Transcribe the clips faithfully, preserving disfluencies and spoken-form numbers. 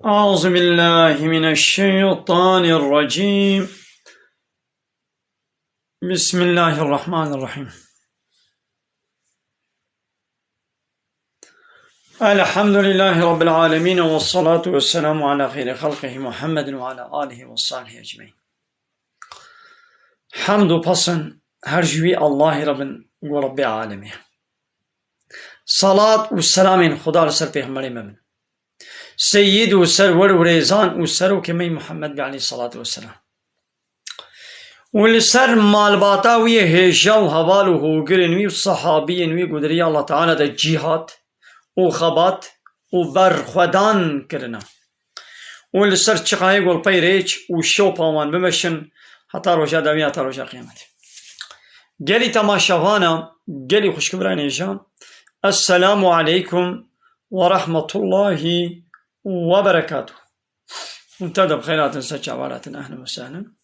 أعوذ بالله من الشيطان الرجيم. بسم الله الرحمن الرحيم. الحمد لله رب العالمين، والصلاة والسلام على خير خلقه محمد وعلى آله وصحبه أجمعين. Hemd û pesn her ji wî Allahî re bin, ku Rebbê alemê. Salat û selamên Xuda li ser pêxemberê me bin. Seyyid û serwer û rêzan û serokê me yî Muhammed bî aleyhissalatu vesselam. Û li ser malbata wî yê hêja û heval û hogirên wî û sehabiyên wî ku di riya Allah Teala de cîhat û xebat û berxwedan kirine. Û li ser çiqayê golpey rêç û şopa wan bimeşin heta roja dawî, heta roja qiyametê. Gelî temaşevana, gelî xwişk û birayên hêja, Esselamu aleykum ve rahmetullahi ve berekatuh. Hûn tev de bi xêr hatin, ser çavan hatin, ehlen ve sehlen.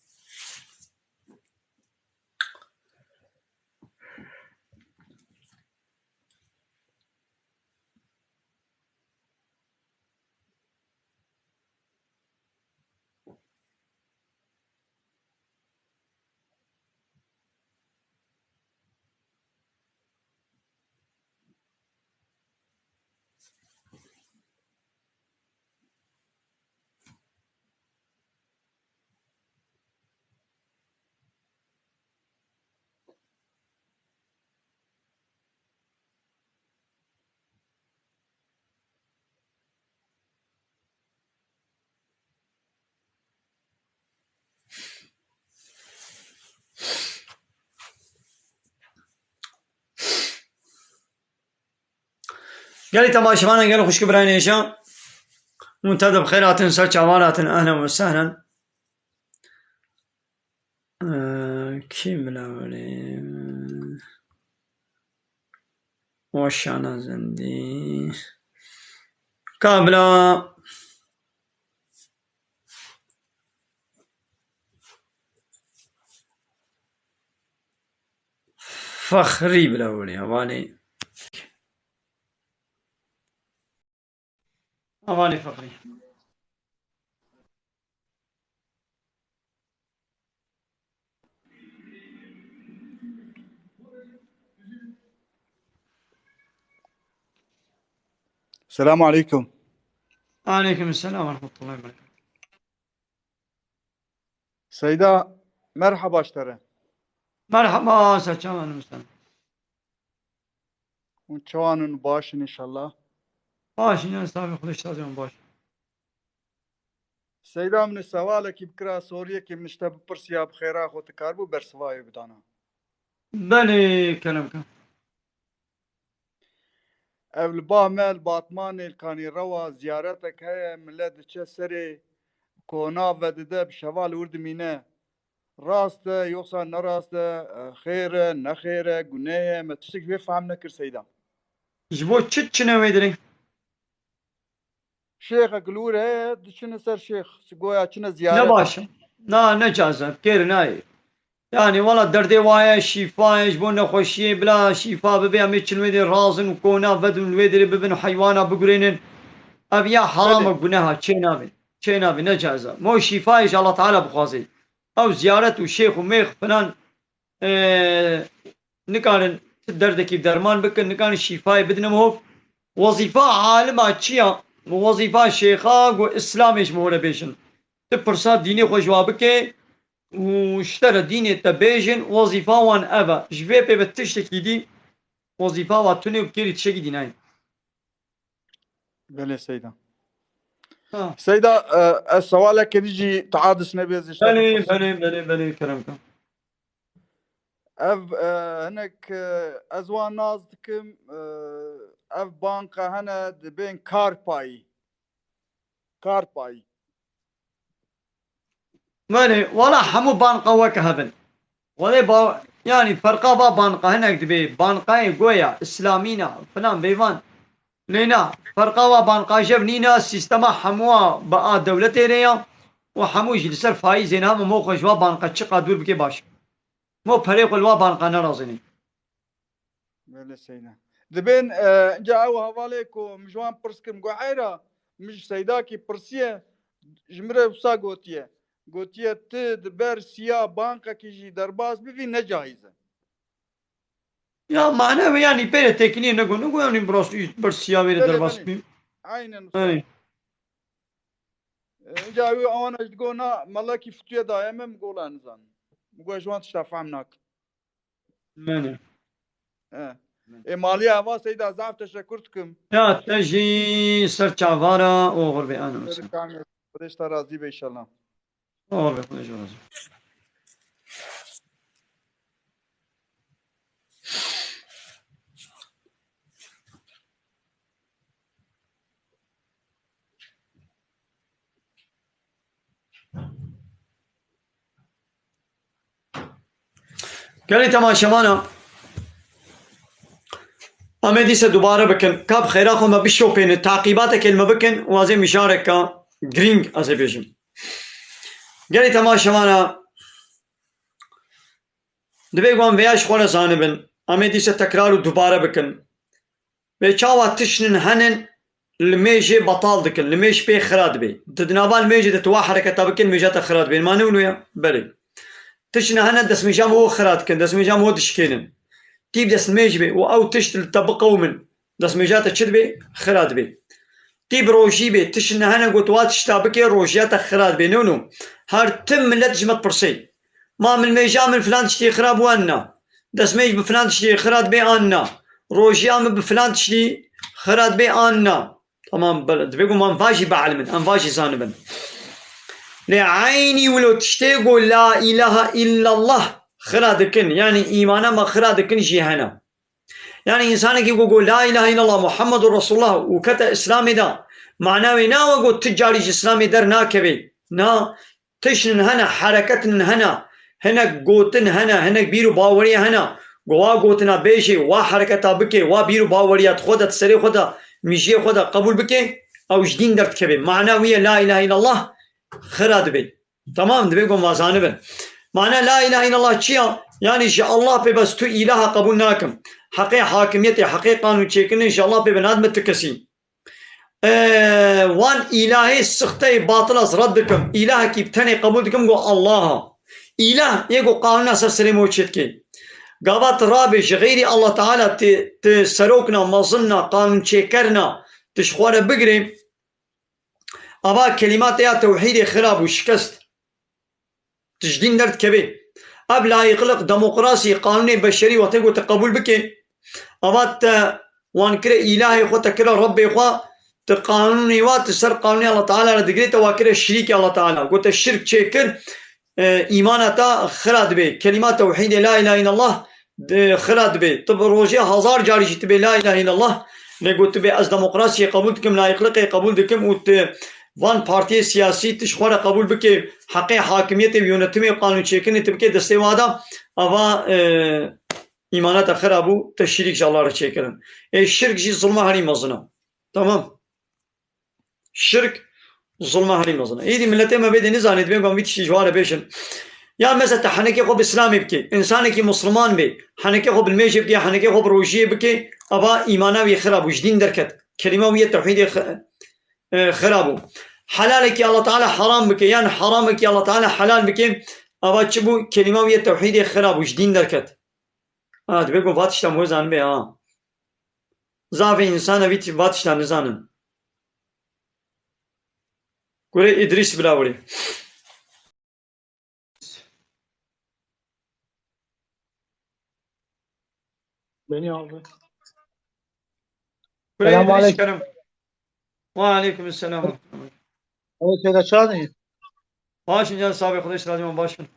Gelî temaşevanan, gelî xwişk û birayên hêja, hûn tev de bi xêr hatin, ser çavan hatin, ehlen ve sehlen. Ee, kî bila welê? Weşana Zindî. Ka bila Fexrî bila welê, hevalê. Hevalê Fexrî. Selamu aleykum. Aleykum selam ve rahmetullahi ve berekatuhu. Seyda, merhaba ji te re. Merhaba, ser çavan hatin. Hûn çawan in, baş in înşallah? Baş in, ez tabi Xwedê şazê wan baş. Seyda, min sewalekî bikira, soriyekî min ji te bipirsiya, bi xêra xwe tu karibû bersivayê bidana. Belê, kerem ke. Ev li ba me, li Batmanê, li Kanîrewa ziyaretek heye, milet diçe serê, kona vedide, bi şeval wir dimîne. Rast e, yoxsa ne rast e, e, xêr e, ne xêr e, guneh e, me tiştek ji vê fehm nekir Seyda. Ji bo çi çine wê derê? Şêxek li wir heye, diçine ser şêx, goya çine ziyaret. Ne baş e. Na, ne caiz e, kêr nayê. Yani, wala derdê wa ye, şîfa ye, ji bo nexweşiyê bila şîfa bibe, em ê çin wê derê razin û kona vedin, wê derê bibin, heywana bigurênin. Ev ya haram e, Belê. Guneha, çê nabin. Çê nabin, ne caiz e. Mo şîfayê ji Allah Teala bixwazê. Ew ziyaret û şêx û mêx filan, e, nikarin ti derdekî derman bikin, nikarin şîfayê bidin hov. Wezîfa alima çi ya? Wezîfa şêxa ku Îslamê ji min re bêjin. Tu pirsa dînê xwe ji wa bike û ji te re dînê te bêjin, wezîfa wan ev e. Ji vê pê ve tiştekî dî wezîfa wa tune û kêrî tiştekî dî nayê. Belê Seyda. Ha. Seyda, e, ez sewaleke dî jî, tu adis nebê, ez ji te Belê, bipirsim. Belê, belê, belê, kerem ke. Ev, e, hinek, e, ez wan nas dikim, e, ev banka hene dibên kar payî. Kar payî. Belê, wala hemû banqa weke hebin. Welê ba, yani ferqa va banqa hinek dibe, banqayê goya, Îslamî ne, filan bêvan. Lê na, ferqa va banqa jev nîne, sîstema hemûa bi a dewletê re ya û hemû jî li ser faîzê ne, hema mo xwe ji va banqa çiqa dûr bike baş. Mo perê xwe li wa banqa nerazêne. Belê Seyda. Dibên, e, inca ew hevalê ku min ji wan pirs kirin, got, Eyra, Min ji Seydakî pirsiye, ji min re wisa gotiye. Gotiye, tu di ber siya bankekî jî derbas bivî, ne caiz e. Ya mane ve yani pere tekniğe ne go, ne go yani biraz bir siya veri Belê, derbas belê. bir. Aynen wisa. Yani. Înca wî ewana ji digo na melekî fitûye daye min, min gola nizanim. Min go ji wan tişta fehm nakim. Mene. He. Ê maliya eva Seyda, zaf teşekkür dikim. Ya te jî ser çavara oxir be, ana. Xwedê te razî be inşallah. Oxir be, Xwedê ji razî. Gelê temaşevana, em ê dîse dubare bikin. Ka bi xêra xwe me bişopênin, taqîbatekê li me bikin, û ez ê mijareke girîng ez ê bêjim. Gelê temaşevana, divê wan vêya ji xwe re zanibin. Em ê dîse tekrar û dubare bikin. Bê çawa tiştin henin li mêjê betal dikin, li mêj pê xira dibê. Tu di nava li mêjê de tu wa hereketa bikin, mêja te xira dibê. Ma ne wilo ye? Belê. Tiştin hene destmêja min wo xira dikin, destmêja min wo dişkênin. Tî bi destmêj bê û ew tişt li te biqewimin, destmêja te çi dibê? Xira dibê. Tî bi rojî bê, tiştin hene got wa tişta bikê, rojiya te xira dibê. No, no. Her tim millet ji me dipirsê. Ma milmêja min filan tiştê xirab bû an na? Destmêj bi filan tiştê xirab bê an na? Rojiya min bi filan tiştî xirab bê an na? Tamam, bele. Divê ku em va jî bielimin, em va jî zanibin. Lê eynî wilo tiştê ku la ilahe illallah xira dikin, yanî îmana me xira dikin jî hene. Yanî însanekî ku got la ilahe illallah Muhammedur Resulullah û kete Îslamê de, mana wê na we got tu carî ji Îslamê dernakevê. Na, tiştin hene, hereketin hene, hinek gotin hene, hinek bîr û baweriye hene. Go wa gotina bêjê, wa hereketa bikê, wa bîr û baweriya di xwe de, di serê xwe de, mijiyê xwe de qebûl bikê, ew ji dîn derdikeve. Mana wî ye la ilahe illallah xira dibe. Tamam, divê ku em va zanibin. Mana la ilahe illallah çi ya? Yanî ji Allah pê bes tu îlaha qebûl nakim. Heqê hakimiyetê, heqê qanûnçêkirinê ji Allah pê be nadime ti kesî. Ee, wan îlahê sixteyê batil ez red dikim. Îlahekî bi tenê qebûl dikim ku Allah a. Îlah yê ku qanûna ser serê me çêdikê. Gava tu rabê ji xeyrî Allah Teala ti, ti serokna, mezinna, qanûnçêkerna, tu ji xwe re bigirê. Ava kelîma te ya tewhîdê xira bû, şikest. Tu ji dîn derdikevê. Ev layîqliq, demokrasî, qanûnê beşerî wextê ku tu qebûl bikê, ava te wan kire îlahê xwe, te kire Rebbê xwe, tu qanûnê wa, tu ser qanûnê Allah Teala re digirê, te wa kire şirîkê Allah Teala. Ku te şirk çêkir, e, îmana te xira dibe. Kelîma tewhîdê la ilahe illallah di-, xira dibe. Tu bi rojê hezar carî jî tu bê la ilahe illallah, lê got tu bê ez demokrasiyê qebûl dikim, layîqliqê qebûl dikim û tu van partiyê siyasî tu ji xwe re qebûl bikê, heqê hakimiyetê û yönetimê û qanûnçêkirinê tu bikê destê wa de, ava, e, îmana te xira bû, te şirîk ji Allah re çêkirin. Ê şirk jî zulma herî mezin e. Tamam. Şirk zulma herî mezin e. Êdî miletê me bêdê nizanê, divê ku em vî tiştî ji wan re bêjin. Ya mesela te henekê xwe bi Îslamê bikê, însanekî Misliman bê, henekê xwe bi nimêjê bikê, henekê xwe bi rojiyê bikê, ava îmana wî xira bû, ji dîn derket. Kelîma wî ye tewhîdê xi-, e, xira bû. Helalekî Allah Teala heram bike, yan heramekî Allah Teala helal bike, ava çi bû? Kelîma wî ye tewhîdê xira bû, ji dîn derket. Ha, divê ku va tişta em wê zanibê, ha. Zafê însan e vî ti-, va tişta nizanin. Kurê Îdrîs bila wirê. Beni abi. Kurê Selamun Îdrîs aleyküm. Kerim. Wa aleyküm selam. Evet, Seyda Çağrı. Baş in can sabi, Xwedê ji razî wan, baş in.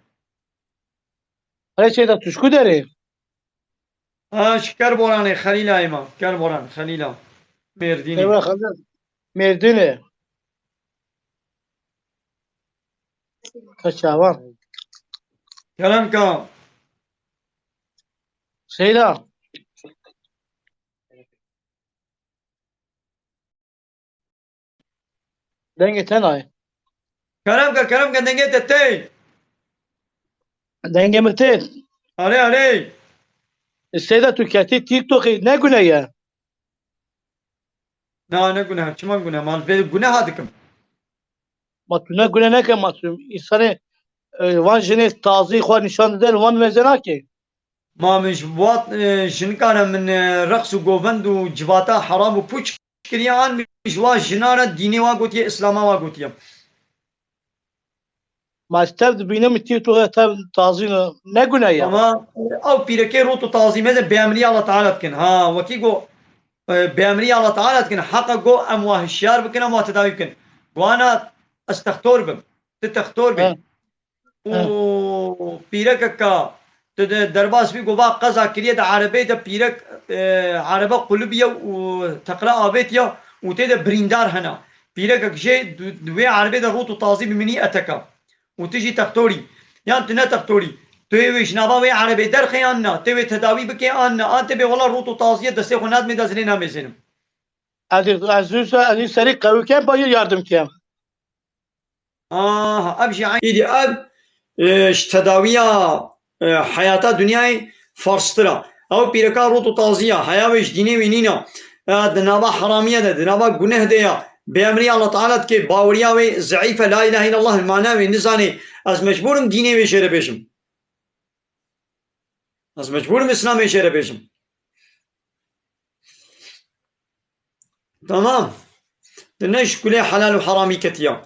Hey Seyda, tu ji ku derê? Ha, ji Kerboranê, Xelîlayê me. Kerboran, Xelîla. Mêrdînê. Kerboran Xelîla. Mêrdînê. Ka çavan. Kerem ka. Seyda. Dengê te nayê. Kerem ka, Kerem ka, dengê te tê. Dengê min tê. Arê, arê. Seyda, tu ketî TikTokê, ne gune ye? Na, ne guneh, çima guneh? Ma vê guneha dikim. Ma tu ne guneh neke, ma tu insanê, e, van jinê tazî xwe nîşan dide, wan mêze nake. Ma min ji wat, e, jinikane min, e, reqs û govend û civata heram û pûç kiriye, an min ji wa jina re dînê wa gotiye, Îslama wa gotiye. Ma ez tev dibînim, tî tu tev tazî ne, ne gune ya. Ama, e, ew pîrekê rût û tazî mezin bêemrî Allah Teala dikin. Ha, wekî go, e, bêemrî Allah Teala dikin. Heqa go em wa hişyar bikin, em wa tedawî bikin. Go ana ez textor bim. Tu textor bî. He. Û He. pîrekeka tu de derbas bî, go va qeza kiriye, di erebeyê de pîrek, e, erebe qulibî ye û teqle avêtiye û tê de birîndar hene. Pîrekek jê di, di wê erebê de rût û tazî bi minî eteka. Û tu jî textorî. Yan tu ne textorî. Tu yê wê ji nava wê erebê derxê an na. Tê wê tedawî bikê an na. An tê bê wela rût û taziyê destê xwe nadimê de ez lê namêzênim. Ez, ez wisa, ez ê serî qewî kem, ba yardim kem. Aha, ev jî eyn-, îdî ev, e, ji tedawiya, e, heyata dinyayê farstir a. Ew pîreka rût û tazî ya, heya wê ji dînê wê nîna. E, di nava heramiye de, di nava guneh de ya. Bêemrî Allah Teala dike, baweriya wê zeîf e, la ilahe illallah, mana wê nizanê. Ez mecbûr im dînê wê jê re bêjim. Ez mecbûr im Îslamê jê re bêjim. Tamam. Di ne ji kulê helal û heramî ketiya.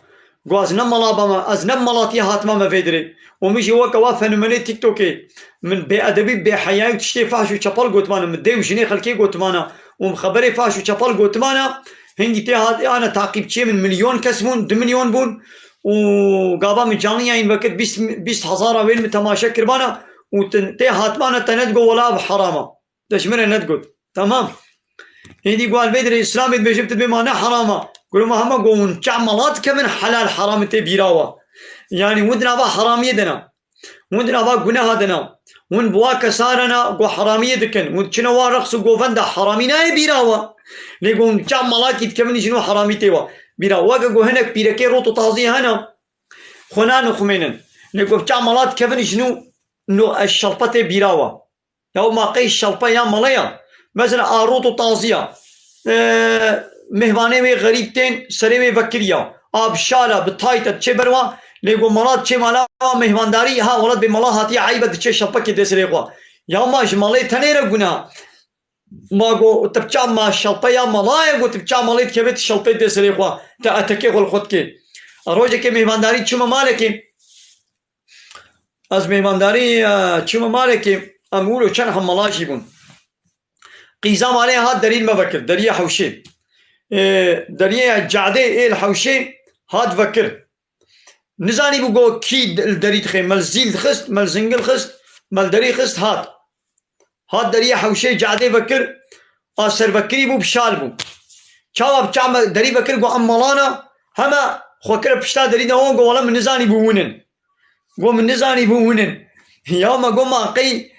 Go ez ne mala bama, ez ne malatî hatime me vê dirê. Û min jî weke wa fenomenê TikTokê. Min bêedebî, bêheyayî û tiştê fahş û çepal gotimana. Min dê û jinê xelkê gotimana. Û min xeberê fahş û çepal gotimana. Hingî tê hat, ana taqîbçiyê min milyon kes bûn, du milyon bûn. Û gava min canlı yayın vekir bîst, bîst hezara wê min temaşe kirbana. Û tin-, tê hatmana te nedigo wela bi herama. Te ji min re nedigot. Tamam. Êdî gual vê dirê Îslamê dibêjim tu dibê ma ne herama. Guro ma hema go hûn çav mala dikevin helal heramê tê bîra wa. Yanî hûn di nava heramiyê de ne. Hûn di nava guneha de ne. Hûn bi wa kesa re ne go heramiyê dikin. Hûn diçine wa reqs û govenda heramî nayê bîra wa. Lê go hûn çav malakî dikevin jin û heramî tê wa. Bîra weke go hinek pîrekê rot û tazî hene. Xwe nanixumênin. Lê go çav mala dikevin jin û no, e, şelpe tê bîra wa. Ya ma qey şelpe ya mele ya. Mesela a rot û taziya. E, mêhvanê wê xerîb tên, serê wê vekiriya. A bi şala, bi tayta diçê ber wa, lê go mala diçê mala wa mêhvandarî, ha welat bê mala hatiye eybe diçê şelpekê dê serê xwe. Ya ma ji malê tenê re guna. Ma go tipça ma şelpe ya mala ye, go tipça malê dikeve ti şelpê dê serê xwe. Te etekê xwe li xwe dikê. Rojekê mêhvandarî çûme malekê. Ez mêvandarî, e, çûme malekê, em wilo çend hemala jî bûn. Qîza malê hat derî me vekir, deriyê hewşê. E, deriyê cadê ê li hewşê hat vekir. Nizanî bû go kî li derî dixê, me li zîl dixist, me li zingil xist, me li derî xist hat. Hat deriyê hewşê cadê vekir, a servekirî bû, bi şal bû. Çawa bi çav me derî vekir, go em malana, heme xwe kire pişta derî de wan, go wele min nizanî bû winin. Go min nizanî bû winin. Ya me go ma qey,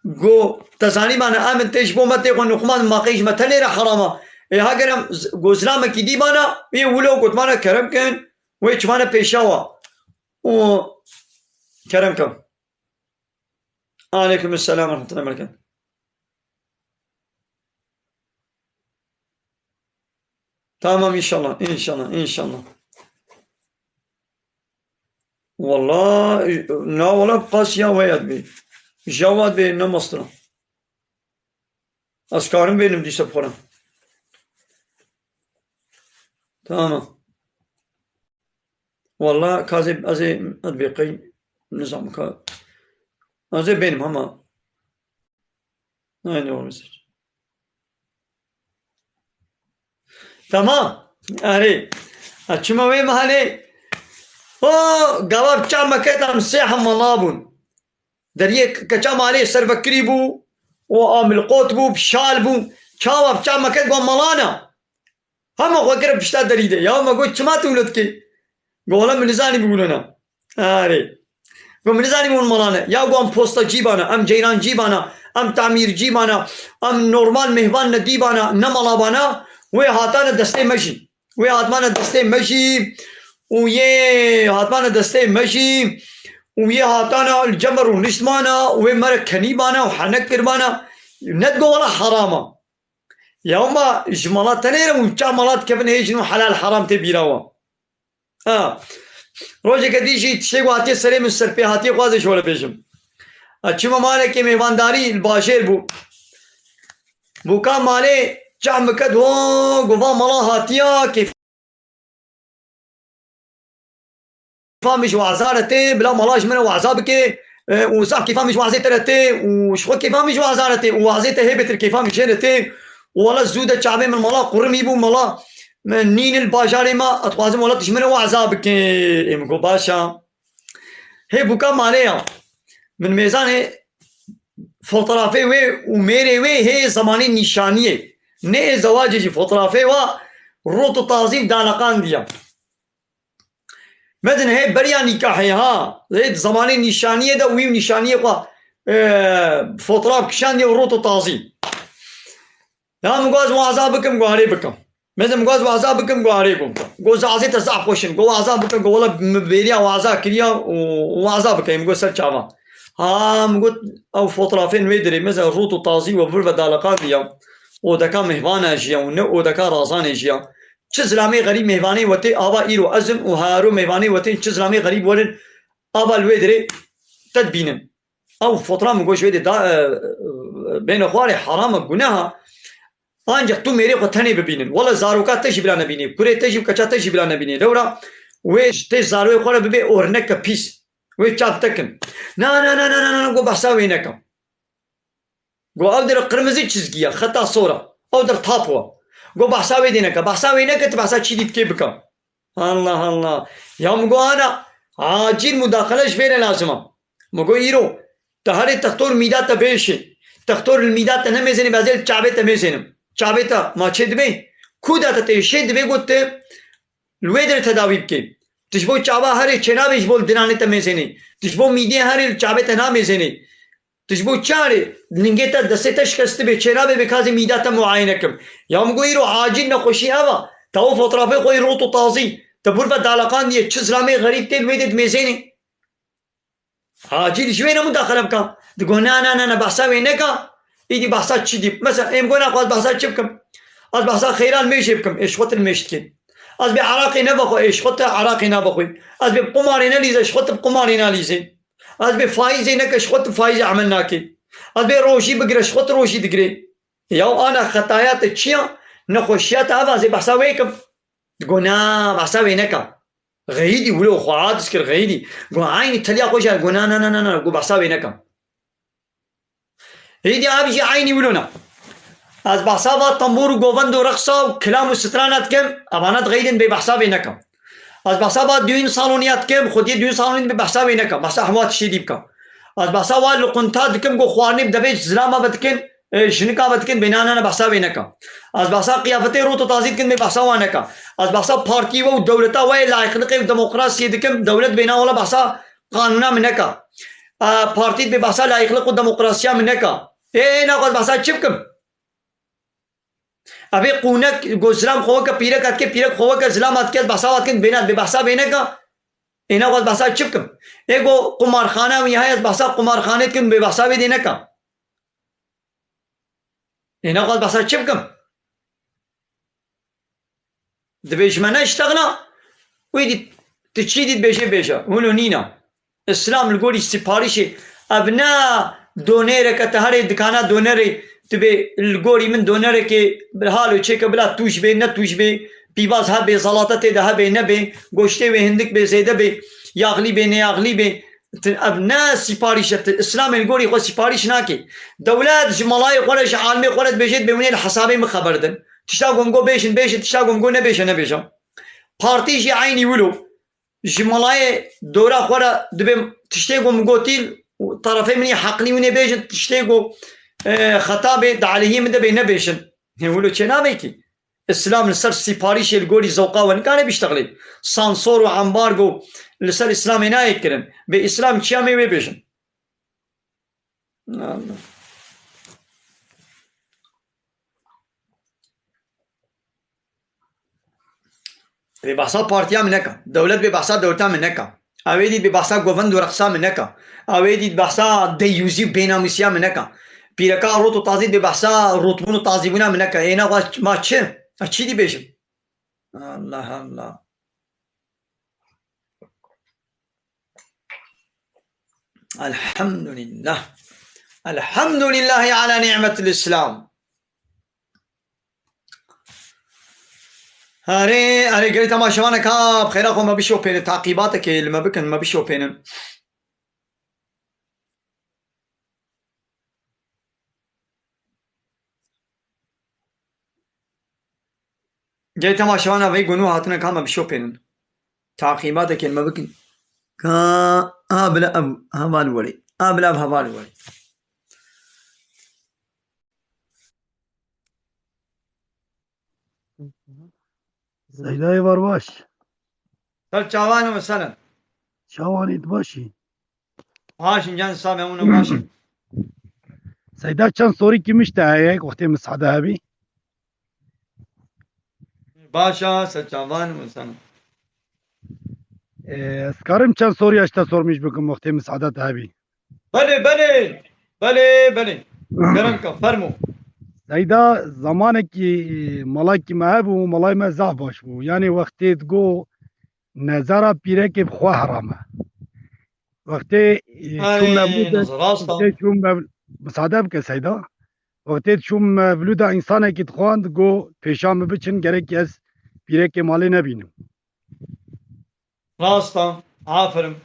go te zanî ma ne em in tê ji bo me tê xwe nixuman ma qey ji me tenê re herama. Ê ha ger em z-, go zilamekî dî bana, ê wilo gotmana kerem kin, wê çimane pêşa wa. Û kerem kin. Aleyküm selam ve rahmetullahi ve berekatuhu. Tamam, inşallah, inşallah, inşallah. Wallah, na wala qas ya weyad bi. Jawad bi ne mastına. Ez karim benim dîse bi xwe re. Tamam. Wallah, ka ez ê, ez ê, ez bê qey, nizam ka. Ez ê benim ama. Aynı olmuş. Tamam. Erê. Ha, çima wê mehalê? O gava bi çav me ket em sê hemala bûn. Deriyê ke-, keça malê servekirî bû, û a milqot bû, bi şal bû. Çawa bi çav me ket go malana. Hema xwe kire pişta derî de. Ya me got, çima tu wilo dikî? Go wele min nizanî bû wilo ne. Arê. Go min nizanî bû malane. Ya go em postacî bana, em ceyrancî bana, em tamîrcî bana, em normal mêhvan nedî bana, ne mala bana, wê hatane destê me jî. Wê hatmane destê me jî, û yê hatmane destê me jî, û yê hatana li cem me rûniştmana, û wê me re kenî bana û henek kirbana. Nedigo wela herama. Ya ma ji mala tenê re û çav mala dikevin hê jin û helal heram tê bîra wan. Ha. Rojeke dî jî tiştê ku hatiye serê min ser pê hatiye xwazê ji we re bêjim. Ha, çima malekê mêvandarî li bajêr bû. Bûka malê çav min ket ho, go va mala hatiya kêf kêfa min ji wazar e tê, bila mala ji min re waza bike, e, û zaf kêfa min ji wazê te re tê, û ji xwe kêfa min ji wazar e tê, û wazê te hê bêtir kêfa min jê re tê, û wela zû de çavê min mala qurimî bû, mala min nîn li bajarê ma, ez dixwazim wela tu ji min re waza bike. Ê min got, baş e. Hê bûka malê ya. Min mêzanê fotoğrafê wê û mêrê wê hê zemanê nîşaniyê. Ne ê zewacê jî fotoğrafê wa rot û tazî daleqandiya. Mezin hê beriya nîkahê ha. Hê di zemanê nîşaniyê de wî û nîşaniyê xwe, e, fotoğraf kişandiye û rot û tazî. Ya min got ez waza bikim, got erê bikim. Mezin min got ez waza bikim, got erê bikim. Got zazê te zaf xweş in. Got waza bikim, got wela min bêriya waza kiriya û waza bikim. Min got ser çava. Ha min got ew fotoğrafên wê dirê mezin rot û tazî we vir ve daleqandiya. Odeka mêvana jiya û ne odeka razanê jiya. Çi zilamê xerîb mêvanê we tê ava îro ez im û haro mêvanê we tên çi zilamê xerîb werin ava li wê dirê te dibînin. Ew fotoğraf min got ji wê dê da, e, e, bêne xwarê heram e, guneh e. Ancak tu mêrê xwe tenê bibînin. Wele zaroka te jî bila nebînê. Kurê te jî û keça te jî bila nebînê. Lewra wê ji tê zarokê xwe re bibê orneke pîs. Wê çav te kin. Na, na, na, na, na, na, na, got behsa wê neke. Got ew dir qirmizî çizgî ye, xeta sor e. Ew dir tapo ye. Got behsa wê dê neke. Behsa wê neke, tu behsa çi dî dikê bike. Allah Allah. Ya min got ana, acîl mudaxele ji vê re lazim e. Min got îro, te herê textor mîda te bêşê. Textor li mîda te nemêzênê, ez ê li çavê te mêzênim. Çavê te ma çê dibê? Ku de te tê şê dibê got te li wê derê tedawî bikê. Tu ji bo çava herê çênabê ji bo li dinanê te mêzênê. Tu ji bo mîdê herê li çavê te namêzênê. Tu ji bo çi arê ningê te, destê te şikestibê, çênabê bê ka ez ê mîda te muayene kim. Ya min got îro acîl nexweşî ev a. Te ew fotoğrafê xwe yê rot û tazî. Te bûr ve daleqandiye, çi zilamê xerîb tê li wê dê dimêzênê. Acîl ji wê ne mudaxele bika. Digo na, na, na, na, behsa wê neka. Îdî behsa çi dî? Mesela êm got naxwe ez behsa çi bikim? Ez behsa xeyran mêjê bikim. Ê ji xwe tu li mêj dikê. Ez bê eraqê ne vexwe. Ê ji xwe tu eraqê navexwî. Ez bê bi qumarê nelîze. Ji xwe tu bi qumarê nalîzê. Ez bê faîzê neke, ji xwe tu faîzê emel nakê. Ez bê rojî bigire, ji xwe tu rojî digirê. Ya ana xetaya te çi ya? Nexweşiya te ev a, ez ê behsa wê kim. Digo na, behsa wê neke. Xeyîdî wilo xwe adiz kir, xeyîdî. Go eynî teliya xwe jî, go na, na, na, na, na, go behsa wê neke. Hêdî ev jî eynî wilo ne. Ez behsa va tembûr û govend û reqsa û kilam û strana dikim, evana dixeyidin bê behsa vê nekim. Ez behsa va düğün saloniya dikim, xwediyê düğün salonî bê behsa vê nekim. Behsa hema tiştê dî bikim. Ez behsa va li qunta dikim, ku xwarinê bi devê zilama ve dikin, e, jinika ve dikin, bê na, na, na, behsa vê nekim. Ez behsa qiyafetê rot û tazî dikin, bê behsa wa nekim. Ez behsa partiyê we û dewleta we yê layîqliqê û demokrasiyê dikim, dewlet bê na wela behsa qanûna min neka. A, partî dibê behsa layîqliq û demokrasiya min neka. Ê, ê, naxwaz behsa çi bikim? Ebê qûnek, go zilam xwe weke pîrek dike, pîrek xwe weke zilam dike, ez behsa wa dikim, bêna dibê behsa vê neka. Ê, naxwaz behsa çi bikim? Ê, go qumarxane wî heye, ez behsa qumarxanê dikim, bê behsa vê dê neka. Ê, naxwaz behsa çi bikim? Dibê ji me neştexla, wî dî tu çî dî dibêjê bêje. Wilo nîna. Îslam li gorî siparîşê, ev ne donêreke te herê dikana donerê, tu bê li gorî min donerekê halo çêke bila tûj bê, ne tûj bê, pîvaz hebê, zalate tê de hebê, nebê, goştê wê hindik bê, zêde bê, yaxlî bê, neyaxlî bê. Tu, ev ne siparîş e, tu Îslamê li gorî xwe siparîş nakê. Dewlet ji malayê xwe re, ji alimê xwe re dibêje, dibê hûn ê li hesabê min xeber din. Tişta ku min got bêjin, bêjin, tişta ku min got nebêje, nebêje. Partî jî eynî wilo. Ji malayê dora xwe re dibê tiştê ku min gotî, terefê min yê heqlî hûn ê bêjin, tiştê ku, e, xeta bê, di aleyhê min de bê nebêjin. Hê wilo çênabê kî. Îslam li ser sîparîşê li gorî zewqa we nikare biştexilê. Sansor û embargo li ser Îslamê nayê kirin. Bê Îslam çiya me wê bêjin. Allah. Bê behsa partiya min neka. Dewlet bê behsa dewleta min neka. Ew ê dî bê behsa govend û reqsa min neka. Ew ê dî behsa deyûzî û bênamûsiya min neka. Pîreka rot û tazî dê behsa rotbûn û tazîbûna min neke. Êna va ma çi? Ez çi dî bêjim? Allah Allah. Elhamdülillah. Elhamdülillahi ala ni'metil Islam. Erê, erê, gelî temaşevaneka bi xêra xwe me bişopênin, taqîbatekê li me bikin, me bişopênin. Gelî temaşevana vê gunû hatine ka me bişopênin. Taqîbatekê me bikin. Ka a bila ev heval welê. A bila ev heval welê. Seydayê var baş. Ser çavan û selam. Çawanî tu başî? Baş in can sabe hûn baş in. Seyda çend sorî kimiş te heye wextê misade hebî? Başa ser çavan û selam. Ee, ez karim çend sorî eşte sormîş bikim wextê misade te hebî? Belê, belê. Belê, belê. Gerenka, fermo. Seyda, zamanekî, e, malayekî me hebû, malay me zaf baş bû. Yanî wextê digo nezara pîrekê bi xwe herame. Wextê, e, çû Ay, mevlûd e, nasıl, rast a. Wextê çû mev-, misade bike Seyda. Wextê çû mevlûda însanekî dixwand, go pêşa min biçin, gerek ez pîrekê malê nebînim. Rast a. Aferin.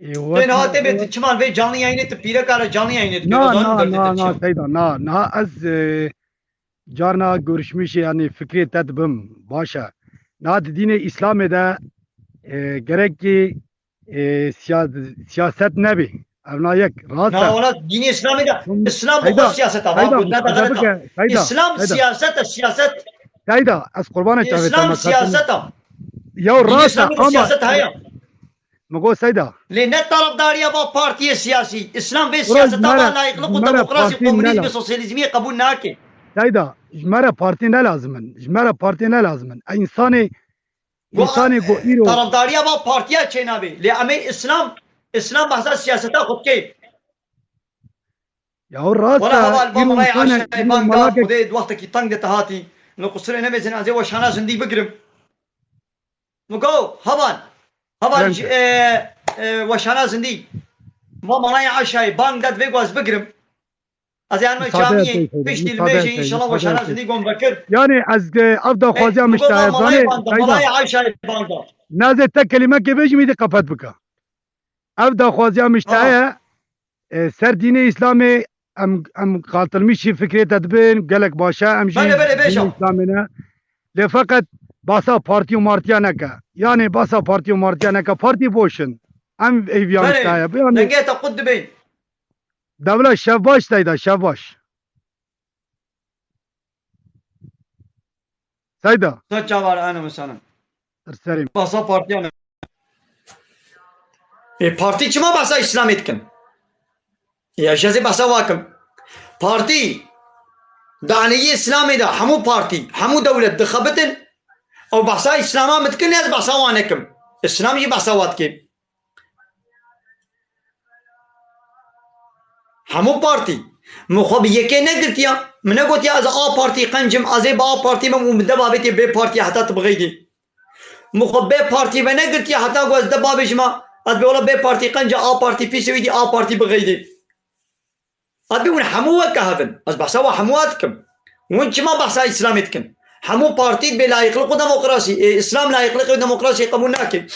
Ê, Tên ha tê bê tu çima vê canlı yayınê tu pîreka re canlı yayınê dikê, Na, na, na, na, Seyda, na, na, ez, e, carna görüşmüşê, yani fikrê te dibim, baş e. Na di dînê Îslamê de, e, gerekî, e, siya-, siyaset nebê. Ev na yek, rast e. Na, wala dînê Îslamê de, Hım, Îslam bi xwe Seyda, siyaset a, Seyda, bak, ne de Seyda, xelet a. Seyda, Îslam Seyda. Siyaseta, siyaset. Seyda, ez qurbanê te Îslam bêtama, siyaset a. Ya Dînê rast e, Îslamê de ama siyaset heye. Min got Seyda. Lê ne tarafdariya va partiyê siyasî. Îslam vê Bro, siyaseta ji me re, va layıklık ji û me re demokrasî, partî komünîzmê, nela-, sosyalîzmiyê qebûl nake. Seyda, ji me re partî ne lazim in. Ji me re partî ne lazim in. E, însanê, Go, însanê go e, îro tarafdariya va partiya çênabê. Lê em ê Îslam, Îslam behsa siyaseta xwe dikê. Ya o rast Wala e, heval va îro malay însanê, Aşayê îro bang da, malakek Xwedê di wextekî teng de te hatî. Li qusirê nemêzin, ez ê we şana zindî bigirim. Min go, heval, heval Reng. ji, e, e, we şana zindî. Va malay Aşayê bang da, divê ku ez bigirim. Ez ê anme Müsaade camiyê, et, beyefendi, piştî li müsaade mêjê et, inşallah we müsaade şana et. Zindî gom vekir. Yani ez, e, ev daxwaziya E, min ji te heye, zanê, malayê bang da, Seyda. Malayê Aşayê bang da. Nazê te kelimekê bêjî, min dî qefet bike. Ev daxwaziya min ji te Aha. heye, e, ser dînê Îslamê em, em qatilmişî fikrê te dibin, gelek baş e, em jî Belê, belê, dînê bêje. Îslamê ne. Lê feqet basa partî û martiya neke. Yanê basa partî û martiya neke. Partî boş in. Em hêviya min ji te heye. Belê, Yanê dengê te qut dibin. Dewla şev baş Seyda, şev baş. Seyda. Ser çavan, ene misalim. Ser serê min. Basa partiya ne? E, partî çima behsa Îslamê dikin? Ya ji ez ê behsa wa kim. Partî, di aleyê Îslamê de hemû partî, hemû dewlet dixebitin, ew behsa Îslama min dikin, ez behsa wa nekim. Îslam jî behsa wa dikê. Hemû partî. Min xwe bi yekê negirtiya. Min negotiya ez A Partî qenc im, ez ê bi A Partî bim û min deba bêtê bê partiya heta tu bixeydî. Min xwe bê partî venegirtiya heta ku ez deba bêjima, ez bê wela bê partî qenc e, A Partî pîs e, wî dî A Partî bixeydî. Ez bê hûn hemû weke hev in. Ez behsa we hemû we dikim. Hûn çima behsa Îslamê dikin? Hemû partî bê layîqliq û demokrasî. Ê, Îslam layîqliqê û demokrasiyê qebûl nake.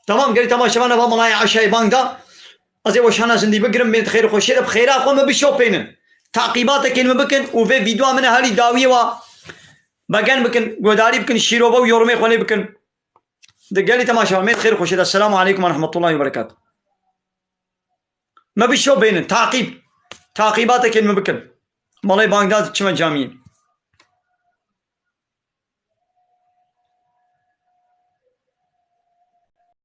Tamam, gelî temaşevan, va malayê Aşayê bang da. Ez ê we şana zindî bigirim, bên di xêr û xweşiyê de, bi xêra xwe me bişopênin. Taqîbatekê min bikin û vê vîdyoa min e herî dawiyê wa begen bikin, guhdarî bikin, şîrove û yorumê xwe lê bikin. Di gelî temaşevan, bên di xêr û xweşiyê de. Selamu aleykum ve rahmetullahi ve berekatuh. Me bişopênin, taqîb. Taqîbatekê min bikin. Malayê bang da, çime camiyê.